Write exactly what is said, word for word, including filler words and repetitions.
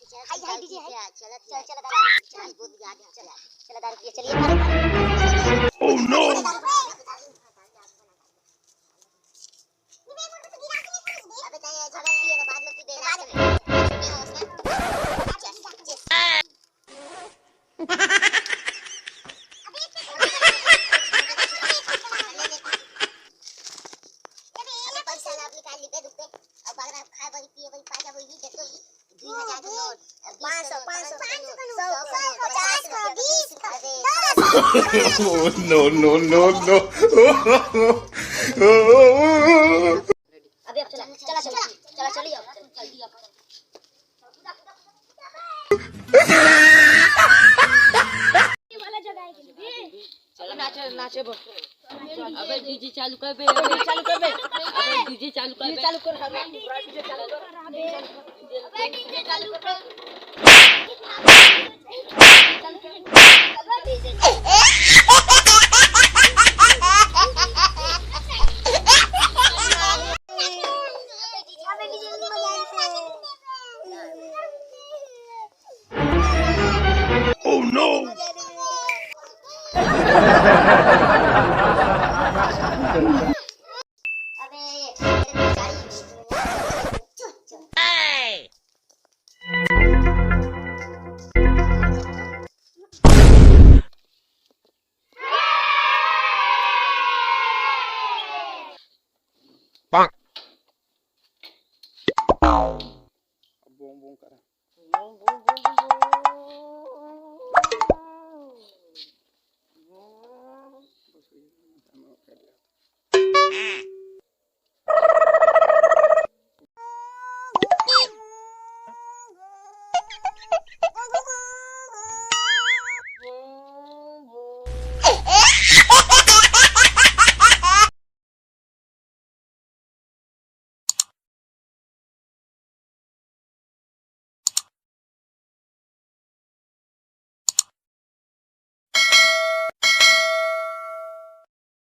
हाय, हाय, DJ, हाय। चल, चल, चल, दारू, चल, चल, बहुत याद है, चल, चल, दारू पिए, चलिए, मारो, मारो। Oh, no! अबे, तैं झगड़ा किए रे, बाद में पीबे, बाद में। अबे, पैसा ला, निकाल ली, दे दे। अब अगर आप खाए बड़ी, पिए बड़ी, पाजा बड़ी, दे दो। दुई हजार के नोट, पाँच सौ, पाँच सौ के नोट, सौ के नोट, पचास के, बीस के, दस के। Oh, no, no, no, no. अबे अब चला, चला, चला, चला, चलिए अब, जल्दी अब। अबे नाचे, नाचे बोल। अबे डीजे चालू कर बे, अबे चालू कर बे। अबे डीजे चालू कर बे। चालू कर, अबे डीजे चालू कर। अबे डीजे चालू कर। Oh, no! अबे, तेरे को गाड़ी